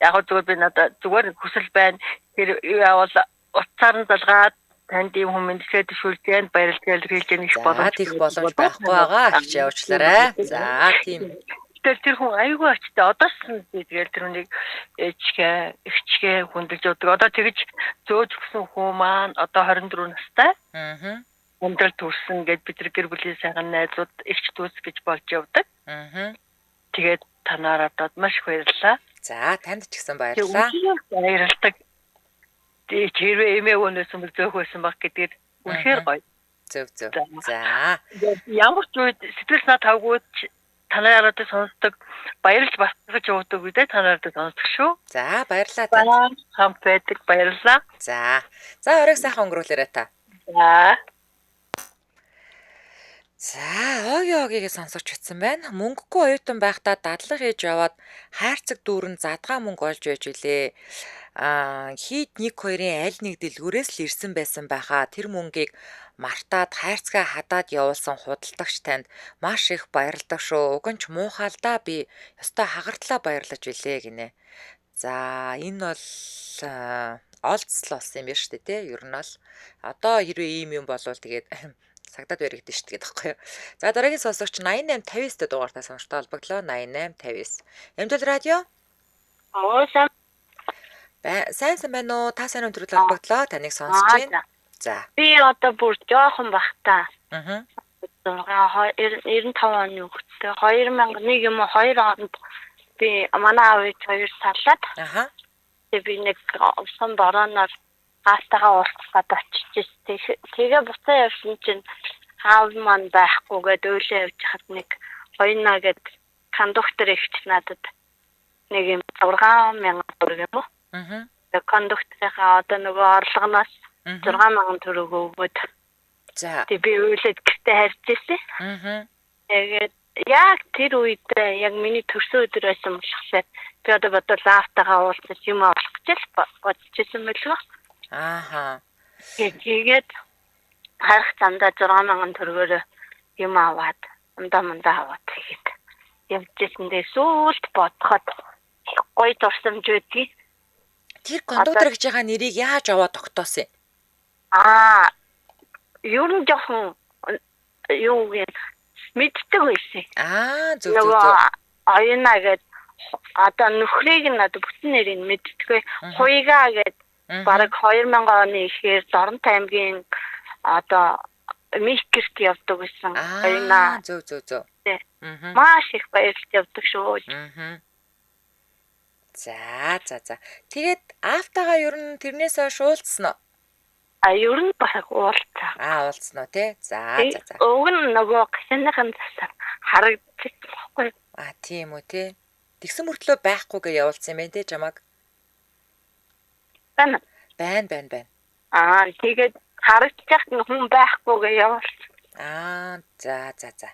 яг зүгээр би надад зүгээр хүсэл байна. Тэр явал утсаар нь залгаад танд ийм хүн мэндчилгээ төшүүлж яанд баярлалаа хэлж яах их боломж. Тийх боломж байхгүй байгаа гэж явуулчлаарай. За тийм. Тэгэхээр тэр хүн айгүй ачтай одоо ч би тэгэл тэр хүнийг ээжгээ, эгчгээ хүндэлж явдаг. Одоо тэгж зөөж өгсөн хүн маань одоо 24 настай. Аа. Амьдрал төрсөн гэд бид тэр гэр бүлийн сайхан найзууд, эгч дүүс гэж болж явдаг. Аа. Тэгээд танаар одоо маш их баярлалаа. За танд ч гэсэн баярлалаа. Баярлалаа. Тэгээд хэрвээ эмээ өнөөсөн бол зөөх байсан баг гэдгээр үнэхээр гоё. Зөв. За. Ямар ч үед сэтгэл санаа тавгүй танаар одоо сонсдог, баярлж батгаж явдаг үедээ танаар одоо сонсдог шүү. За баярлалаа танд. Хамт байдаг баярлалаа. За. За оройг сайхан өнгөрүүлээрэй та. За. За, Оги-огигээ сонсогч утсан байна. Мөнгөгүй оюутан байхдаа дадлага хийж яваад хайрцаг дүүрэн задгаа мөнгө олж байж билээ. Аа, хийд 1 2-ын аль нэг дэлгүүрээс л ирсэн байсан байхаа. Тэр мөнгийг мартаад хайрцгаа хадаад явуулсан худалдагч танд маш их баярладаг шүү. Уг нь ч муухай л да, би ёстой хагартлаа баярлаж билээ гинэ. За, энэ бол олцол болсон юм байна шүү дээ, тэ? Ер нь бол одоо хэрвээ ийм юм болвол тэгээд сагдаад баригдана шүү дээ гэдэг байхгүй юу. За дараагийн сонсогч 88 59 дугаартай сонсогчтой холбогдлоо. 88 59. Эмдэл радио. Оо сайн. Сайн байна уу? Та сайн өндөрлөл холбогдлоо. Таныг сонсож байна. За. Би одоо бүр жоохон бахта. Аа. 95 оны хүүхдтэй 2001 юм уу 2 онд би манай аав ээж хоёр салаад. Аха. Тэгээ би нэг усан борооноор хаалтайгаа уулзах гээд очиж ирсэн. Тэгээ буцаа явсан чинь аав маань байхгүйгээд өөлөө явж хахад нэг хоёнаа гээд кондуктор ихч надад нэг юм 6000 төгрөг юм уу? Аа. Тэгээ кондукторынхаа одоо нөгөө орлогоноос 6000 төгрөг өгөөд. За. Тэгээ би өөлөөд гэртээ харж ирсэн. Аа. Тэгээд яг тэр үед яг миний төрсөн өдөр байсан болохоор би одоо бодвол аавтайгаа уулзаж юм авах гэж л бодож исэн мөлгөө. Ааха. Тэгээд харах замдаа 6000 төгрөгөөр юм аваад, ундаа мундаа аваад тэгээд явж исэн. Тэгээ сүүлд бодоход их гоё дурсамж байдгийг. Тэр кондуктор гэж байгаа нэрийг яаж аваад тогтоосон юм? Аа, ер нь жоохон юу гэх мэддэг байсан. Аа, зөв зөв Нөгөө зөв. оюуна гэд одоо нөхрийг нь одоо бүтэн нэрийг мэддэггүй. Хуйгаа гэд бараг 2000 оны ихээр Дорнот аймгийн одоо Микерт явдаг байсан. Оюуна. Зөв зөв зөв. Тий. Маш их баярлж явдаг шүү. За за за. Тэгээд аавтайгаа ер нь тэрнээс хойш уулзсан уу? А ер нь бараг уулзсан. Аа, уулзсан уу те? За за за. Уг нь нөгөө гашааныхын засаар харагдчих байхгүй. А тийм үү те. Тэгсэн мөртлөө байхгүйгээ явуулсан юм байна те чамаг. Байна. Байна байна байна. Аа, тэгээд харагдчих нь хүн байхгүйгээ явуулсан. Аа, за за за.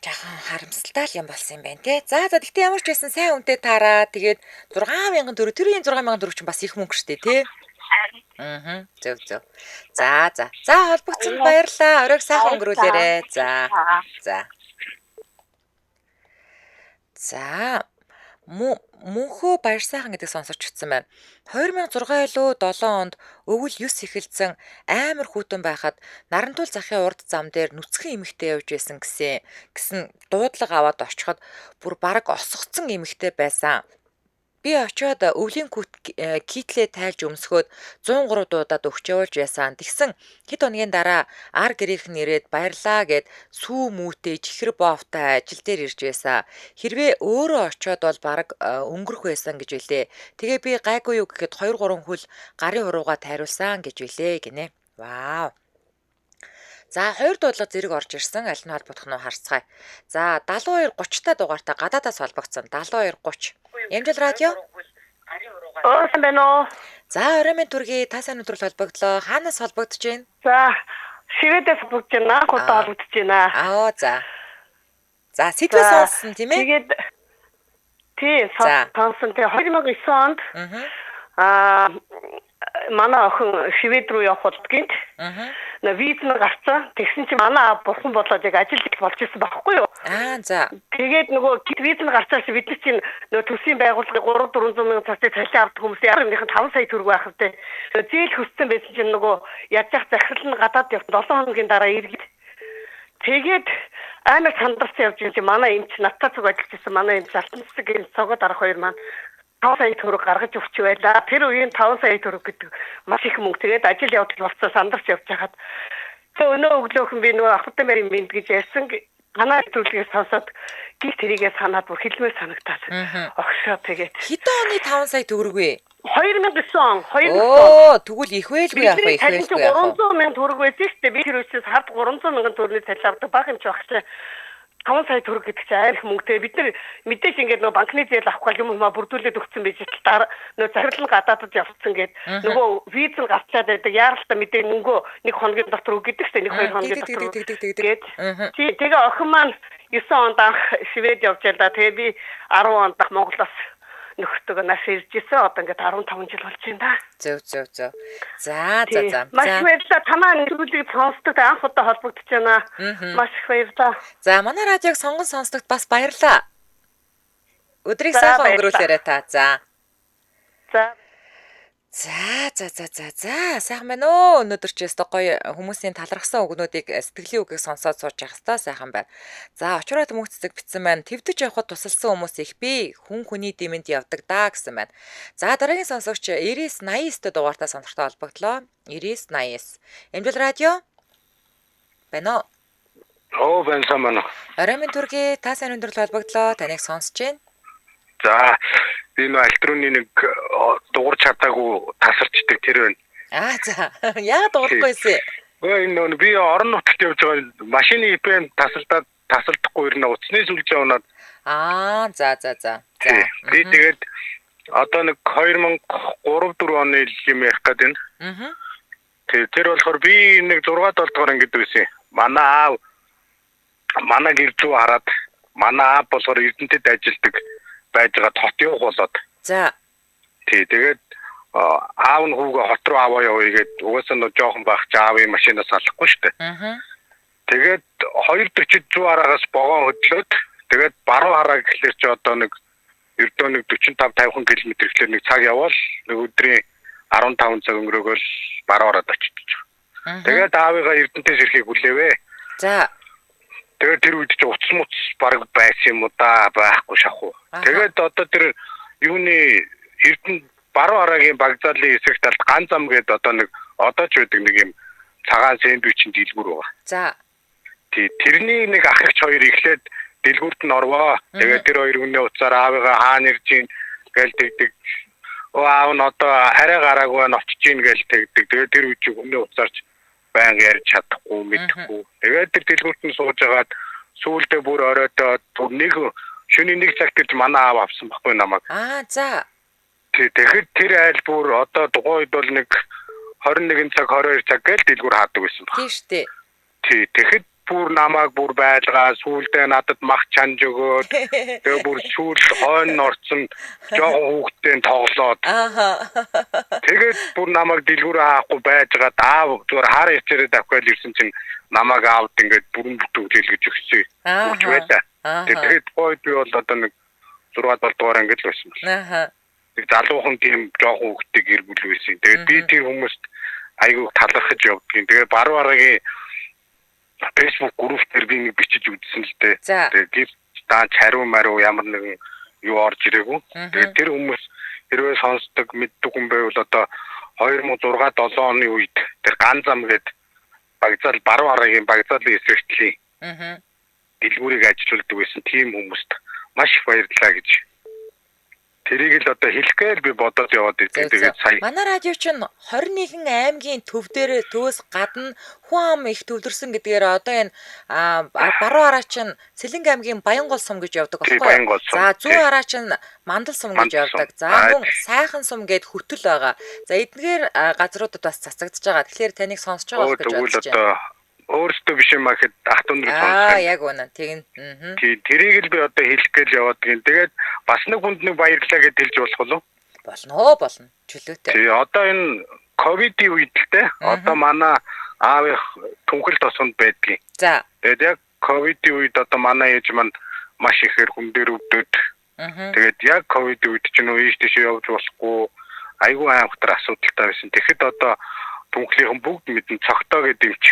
Жахан харамсалтай л юм болсон юм байна те. За за тэгтээ ямар ч байсан сайн үнтэй таараа. Тэгээд 6000 төгрөг тэр үеийн 6000 төгрөг чинь бас их мөнгө штэ те. Аа, зөв зөв. За за. За холбогдсонд баярлалаа. Оройг сайхан өнгөрүүлээрэ. За. За. За. Мөнхөө Баярсайхан гэдэг сонсогч утсан байна. 2006 илүү 7 онд өвөл 9 эхэлсэн амар хүйтэн байхад Нарантуул захын урд зам дээр нүцгэн эмэгтэй явж байсан гэсэн дуудлага аваад очиход бүр бараг осгоцсон эмэгтэй байсан. Би очиод өвлийн китлээ тайлж өмсгөөд 103 дуудаад өгч явуулж байсан. Тэгсэн хэд хоногийн дараа ар гэрийнх нь ирээд баярлаа гэд сүү мүүтэй чихэр боовтой ажил дээр ирж байсан. Хэрвээ өөрөө очиод бол бараг өнгөрөх байсан гэж билээ. Тэгээ би гайгүй юу гэхэд 2 3 хөл гарын хурууга тайруулсан гэж билээ гинэ. Вау. За хоёр дуудлага зэрэг орж ирсэн. Аль нь холбогдох нь харцгаая. За 72 30 та дугаартай гадаадаас холбогдсон. 72 30. Ямжил радио. Оо сайн байна уу? За орой минь төргий та сайн өдрөл холбогдлоо. Хаанаас холбогдож байна? За Шведээс холбогдож байна. Худаа холбогдож байна. Аа за. За сэдвээ сонссон тийм ээ? Тэгээд тий сонсон. Тэгээ 2009 онд аа манай охин Швед рүү явах болдгийд. Виз нь гарцсан. Тэгсэн чинь манай аав бурхан болоод яг ажил болж исэн байхгүй юу? Аа за. Тэгээд нөгөө виз нь гарцаас бид нар чинь нөгөө төслийн байгууллагын 3 400 мянган цацыг цалин авдаг хүмүүс ямар нэгэн 5 сая төгрөг байх вэ? Зээл хөссөн байсан чинь нөгөө яаж яах захирал нь гадаад явт 7 хоногийн дараа эргээд тэгээд амар сандарсан явж байгаа чинь манай эмч надтай цуг ажиллаж байсан манай эмч Алтан цэцэг гэн цогоо дарах хоёр маань 5 сая төгрөг гаргаж өгч байлаа. Тэр үеийн 5 сая төгрөг гэдэг маш их мөнгө. Тэгээд ажил явдал болсон сандарч явж хахад тэгээ өнөө өглөөхөн би нөгөө Ахмадын байрын мэнд гэж ярьсан. Танаа төлөвлөгөөс сонсоод гих тэрийгээ санаад бүр хэлмээр санагтаад огшоо тэгээд хэдэн оны 5 сая төгрөг вэ? 2009 он 2009 он. Тэгвэл их байлгүй яах вэ? Их байлгүй яах вэ? 300 мянган төгрөг байсан шүү дээ. Би тэр үеэс сард 300 мянган төгрөгийн цалин авдаг баг юм чи багч. 5 сая төгрөг гэдэг чинь амар их мөнгөтэй. Бид нар мэдээж ингээд нөгөө банкны зээл авах гал юм уу бүрдүүлээд өгсөн байж л дараа нөгөө захирал нь гадаадд явцсан гээд нөгөө виз нь гарчаад байдаг. Яаралтай мэдээ мөнгөө нэг хоногийн дотор өг гэдэг чинь нэг хоёр хоногийн дотор гээд. Тэгээ охин маань 9 онд анх Швед явж байлаа. Тэгээ би 10 онд анх Монголоос нөхөртөөгөө нас ирж исэн. Одоо ингээд 15 жил болж байна да. Зөв зөв зөв. За за за. Маш их баярлалаа. Танаа нэвтрүүлгийг сонсдог анх удаа холбогдож байна. Маш их баярлалаа. За манай радиог сонгон сонсдогт бас баярлалаа. Өдрийг сайхан өнгөрүүлээрэй та. За. За. За за за за за сайхан байна уу. Өнөөдөр ч өстө гоё хүмүүсийн талархсан үгнүүдийг сэтгэлийн үгийг сонсоод сууж явах хэвээр сайхан байна. За очроод мөнх цэцэг битсэн байна. Твдэж явхад тусалсан хүмүүс их би хүн хүний дэмэнд явдаг даа гэсэн байна. За дараагийн сонсогч 99 89 дугаартай сонсогчтой холбогдлоо. 99 89. Эмжил радио байна уу? Оо байна сайн байна. Орой минь төргий та сайн өндөрлөл холбогдлоо. Таныг сонсож байна. За би нөө альтруны нэг дуурч чадаагүй тасарчдаг тэр байна. Аа за. Яагаад дуурахгүй байсан? Өө энэ нөө би орон нутагт явж байгаа машины ИПМ тасалдаад тасалдахгүй ирнэ утасны сүлжээ унаад. Аа за за за. За. Би тэгээд одоо нэг 2003 4 оны юм ярих гээд байна. Аа. Тэр болохоор би нэг 6 7 дугаар ангид байсан. Манай аав манай гэр зүү хараад манай аав болохоор Эрдэнэтэд ажилладаг байж байгаа тот явах болоод. За. Тий, тэгээд аав нь хүүгээ хот руу аваа явъя гээд угаасаа нөө жоохон байх чи аавын машинаас алахгүй шүү дээ. Аа. Тэгээд 2:40 зүү хараагаас вагон хөдлөөд тэгээд баруун хараа гэхлээр чи одоо нэг ердөө нэг 45 50 км гэхлээр нэг цаг явбал нэг өдрийн 15 цаг өнгөрөөгөл баруун хараад очиж. Тэгээд аавыгаа Эрдэнэтээс ирэхийг хүлээвэ. За. Тэгээд тэр үед чи утас муц баг байсан юм уу да байхгүй шахуу. Тэгээд одоо тэр юуны Эрдэнэ баруун хараагийн багзаалын эсрэг талд ган зам гээд одоо нэг одоо ч байдаг нэг юм цагаан сэндвичийн дэлгүүр байгаа. За. Тий, тэрний нэг ах эгч хоёр эхлээд дэлгүүрт нь орвоо. Тэгээд тэр хоёр хүний утсаар аавыгаа хаана ирж ийн гээл тэгдэг. Өө аав нь одоо арай гараагүй байна очиж ийн гээл тэгдэг. Тэгээд тэр үед чи хүний утсаарч байнга ярьж чадахгүй мэдэхгүй. Тэгээд тэр дэлгүүрт нь сууж агаад сүүлдээ бүр оройдоо нэг шөнийн нэг цагт ирж манай аав авсан байхгүй намайг. Аа за. Тий, тэгэхэд тэр айл бүр одоо тухайн үед бол нэг 21 цаг 22 цаг гээл дэлгүүр хаадаг байсан баг. Тийм шүү дээ. Тий, тэгэхэд бүр намайг бүр байлгаа сүүлдээ надад мах чанж өгөөд тэгээ бүр сүүл хойно орцсон жоохон хүүхдтэй тоглоод. Ааха. Тэгээд бүр намайг дэлгүүр хаахгүй байжгаад аав зүгээр хаар ячаараа давхиал ирсэн чинь намайг аавд ингээд бүрэн бүтүүл гэж өгсөн. Өгч байлаа. Тэгээд тухайд би бол одоо нэг 6 7 дугаар ангид л байсан байна. Ааха. Тэг залуухан тийм жоохон хүүхдтэй гэр бүл байсан. Тэгээд би тэр хүмүүст айгүй талархаж явдгийн. Тэгээд баруун аргагийн Facebook групп дээр би нэг бичиж үзсэн л дээ. Тэгээд гэр даанч хариу мариу ямар нэгэн юу орж ирээгүй. Тэгээд тэр хүмүүс хэрвээ сонсдог мэддэг хүн байвал одоо 2006 7 оны үед тэр ган зам гээд багзаал баруун аргагийн багзаалын эсрэгтлийн дэлгүүрийг ажилуулдаг байсан тийм хүмүүст маш их баярлалаа гэж. Тэрийг л одоо хэлэх гээл би бодоод яваад идэв. Тэгээд сая манай радио чинь 21 аймгийн төв дээр төвөөс гадна хүн ам их төвлөрсөн гэдгээр одоо энэ баруун араа чинь Сэлэнг аймгийн Баянгол сум гэж явдаг байхгүй юу? За зүүн араа чинь Мандал сум гэж явдаг. За мөн Сайхан сум гээд хөтөл байгаа. За эдгээр газруудад бас цацагдж байгаа. Тэгэхээр таныг сонсож байгаа байх гэж бодож байна. Өөрөөсөө биш юм ахэд ах дүүнэр сонссон. Аа яг үнэ. Тэгнь. Тий, тэрийг л би одоо хэлэх гээл яваад гин. Тэгээд бас нэг хүнд нэг баярлалаа гэж хэлж болох уу? Болно болно. Чөлөөтэй. Тий, одоо энэ ковидын үед л те одоо манай аавынх түнхэл тосгонд байдгийн. За. Тэгээд яг ковидын үед одоо манай ээж маань маш ихээр хүн дээр өвдөд. Тэгээд яг ковидын үед ч нөө ийш тийш явж болохгүй айгүй аимхтар асуудалтай байсан. Тэгэхэд одоо түнхлийнхэн бүгд мэдэн цогтоо гэдэг эмч.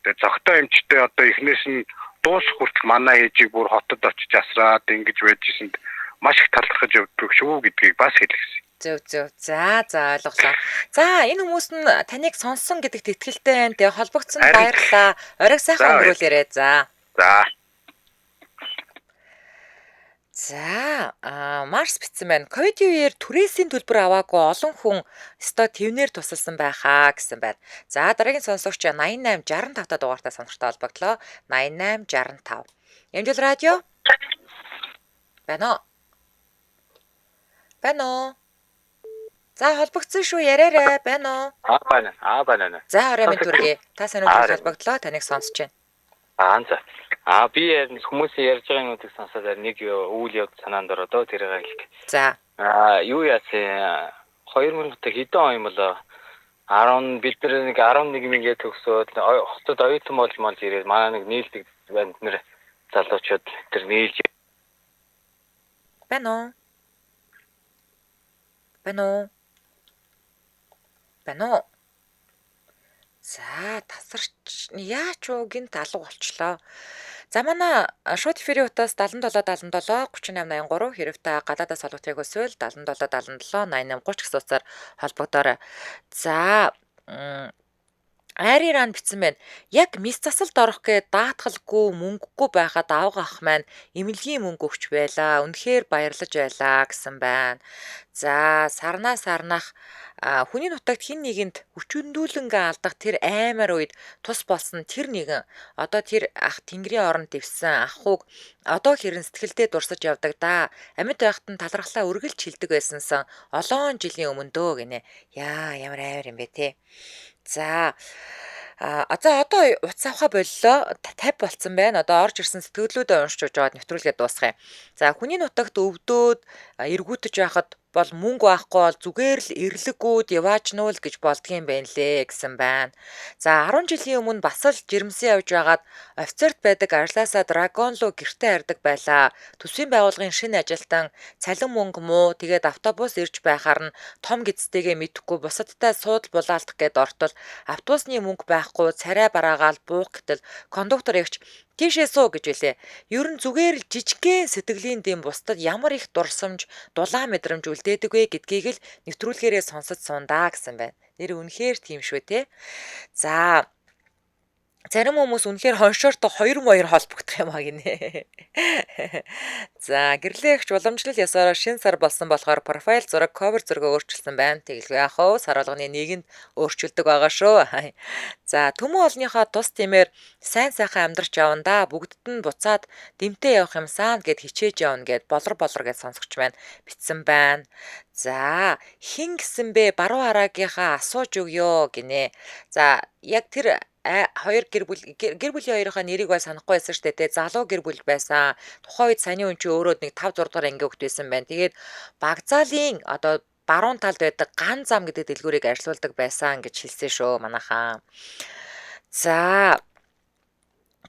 Тэгээд цогтоо эмчтэй одоо эхнээс нь дуусах хүртэл манай ээжийг бүр хотод очиж асраад ингэж байжсэнд маш их талархаж явдаг шүү гэдгийг бас хэлсэн. Зөв зөв. За за ойлголоо. За энэ хүмүүс нь таныг сонссон гэдэгт итгэлтэй байна. Тэгээ холбогдсон баярлалаа. Оройг сайхан өнгөрүүлээрэй. За. За. За, Марс бичсэн байна. Ковидын үеэр түрээсийн төлбөр аваагүй олон хүн өстой твнээр тусалсан байхаа гэсэн байна. За, дараагийн сонсогч 88 65 та дугаартай сонирхтой холбогдлоо. 88 65. Эмжил радио. Байна уу? Байна уу? За, холбогдсон шүү, яриарай. Байна уу? Аа, байна. Аа, байна. За, орой минь түргэе. Та сонирхол холбогдлоо. Таныг сонсож байна. Аа, за. Аа би хүмүүсийн ярьж байгаа юмнуудыг сонсоод нэг үйл явдал санаанд ороод тэрийг хэлэх. За. Аа юу яасан 2000 хэдэн он юм болоо 10 бид нар нэг 11 мянгээ төгсөөд хотод оюутан болж молж ирээд манай нэг нийлдэг банд нар залуучууд тэр нийлж байна уу? Байна уу? Байна уу? За тасарч яач уу гинт алга болчлоо. За манай шууд эфирийн утас 77 77 38 83 хэрв та гадаадаас холбогдохыг хүсвэл 77 77 88 30 гэсэн утсаар холбогдоорой. За Айриран бичсэн байна. Яг мис засалд орох гээд даатгалгүй мөнгөгүй байхад авга ах маань эмнэлгийн мөнгө өгч байлаа. Үнэхээр баярлаж байлаа гэсэн байна. За сарнаа сарнах хүний нутагт хин нэгэнд хүчөндүүлэнгээ алдах тэр аймаар үед тус болсон тэр нэгэн одоо тэр ах тэнгэрийн оронд дэвсэн ах хүүг одоо хэрэн сэтгэлдээ дурсаж явдаг да. Амьд байхад нь талархлаа үргэлж хилдэг байсансан олон жилийн өмнө дөө гинэ. Яа ямар аймар юм бэ те. За за одоо утас авахаа боллоо. 50 болцсон байна. Одоо орж ирсэн сэтгэлдлүүдээ уншиж жоод нэвтрүүлгээ дуусгая. За хүний нутагт өвдөөд эргүүтэж байхад бол мөнгө байхгүй бол зүгээр л эрлэггүүд яваачнуул гэж болдгийм байх лээ гэсэн байна. За 10 жилийн өмнө бас л жирэмсэн явж байгаад офицерт байдаг ажлаасаа драгон руу гэртээ хардаг байлаа. Төсвийн байгууллагын шинэ ажилтан цалин мөнгө муу тэгээд автобус ирж байхаар нь том гидстэйгээ мэдэхгүй бусадтай суудал булаалтах гээд ортол автобусны мөнгө байхгүй царай бараагаал буух гэтэл кондуктор эгч тийшээ суу гэж хэлээ. Ер нь зүгээр л жижигхэн сэтгэлийн дэм бусдад ямар их дурсамж, дулаан мэдрэмж үлдээдэг вэ гэдгийг л нэвтрүүлгээрээ сонсож сундаа гэсэн байна. Нэр үнэхээр тийм шүү те. За зарим хүмүүс үнэхээр хоншоортой хоёр моёр холбогдох юм а гинэ. За гэрлэгч уламжлал ёсоор шин сар болсон болохоор профайл зураг, cover зураг өөрчилсөн байна. Тэгэлгүй яах вэ? Сар болгоны нэгэнд өөрчилдөг байгаа шүү. За түмэн олныхоо тус тимээр сайн сайхан амьдарч явна да. Бүгдд нь буцаад дэмтэй явах юмсан гэд хичээж явна гэд болор болор гэд сонсогч маань битсэн байна. За хин гэсэн бэ баруун араагийнхаа асууж өгөө гинэ. За яг тэр хоёр гэр бүл гэр бүлийн хоёрынхаа нэрийг бол санахгүй байсан шүү дээ. Залуу гэр бүл байсан. Тухайн үед саний хүн чинь өөрөө нэг 5 6 дугаар ангийн хүүхэд байсан байна. Тэгээд Багзаалын одоо баруун талд байдаг ган зам гэдэг дэлгүүрийг ажилуулдаг байсан гэж хэлсэн шүү манайхаа. За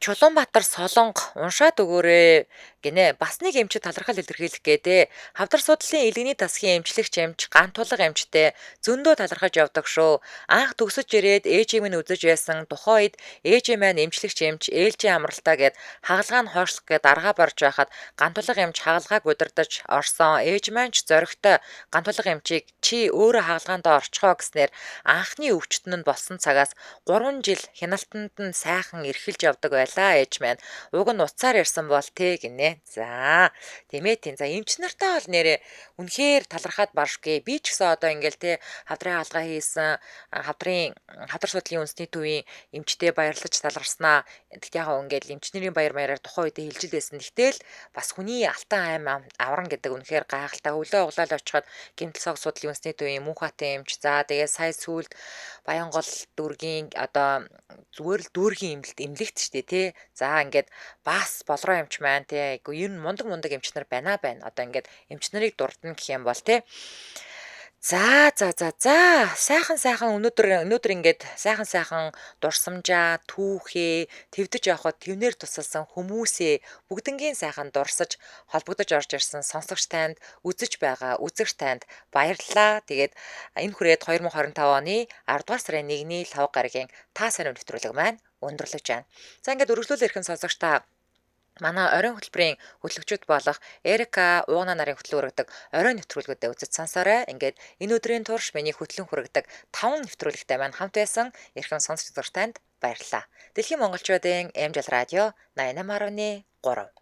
Чулуунбаатар Солонго уншаад өгөөрэй гинэ. Бас нэг эмчид талархал илэрхийлэх гээдэ. Хавдар судлалын элгэний тасгийн эмчлэгч эмч, гантулга эмчтэй зөндөө талархаж явдаг шүү. Анх төгсөж ирээд ээжийг минь үзэж байсан. Тухайн үед ээжийн маань эмчлэгч эмч, ээлжийн амралтаа гэд хагалгаа нь хойшлох гээд аргаа барж байхад гантулга эмч хагалгааг удирдах орсон. Ээж маань ч зоригтой гантулга эмчийг чи өөрөө хагалгаандаа орчихоо гэснээр анхны өвчтөн нь болсон цагаас 3 жил хяналтанд нь сайхан эрхэлж явдаг байлаа ээж маань. Уг нь утсаар ярьсан бол тэ гинэ. За тийм ээ тийм. За эмч нартай бол нэрээ үнэхээр талархаад баршгүй. Би ч гэсэн одоо ингээл те хавдрын хаалгаа хийсэн, хавдрын хавдар судлалын үндэсний төвийн эмчтэй баярлаж талархснаа. Тэгт яг ингээл эмч нарын баяр маяраар тухайн үедээ хэлж л байсан. Тэгтэл бас хүний алтан айм авран гэдэг үнэхээр гайхалтай. Өглөө углаал очиход гэмтэл сог судлалын үндэсний төвийн Мөнхбатын эмч. За тэгээ сая сүүлд Баянгол дүүргийн одоо зүгээр л дүүргийн эмнэлэгт штэ тий. За ингээд бас болроо эмч маань тий. Айгу ер нь мундаг мундаг эмч нар байна байна. Одоо ингээд эмч нарыг дурдна гэх юм бол тий. За за за за сайхан сайхан өнөөдөр ингээд сайхан сайхан дурсамжаа түүхээ твдэж явхад твнэр тусалсан хүмүүсээ бүгднгийн сайхан дурсаж холбогдож орж ирсэн сонсогч танд үзэж байгаа үзэгч танд баярлалаа. Тэгээд энэ хүрээд 2025 оны 10 дугаар сарын 1-ний лав гарагийн та сайн нэвтрүүлэг маань өндөрлөж байна. За ингээд өргөжлүүл эрхэм сонсогч та манай оройн хөтөлбөрийн хөтлөгчд болох Эрика Ууна нарын хөтлөн өргөдөг оройн нэвтрүүлгүүдэд үзэж сонсоорой. Ингээд энэ өдрийн турш миний хөтлөн хүргэдэг 5 нэвтрүүлэгтэй маань хамт байсан эрхэм сонсогч танд баярлалаа. Дэлхийн монголчуудын MJL радио 88.3.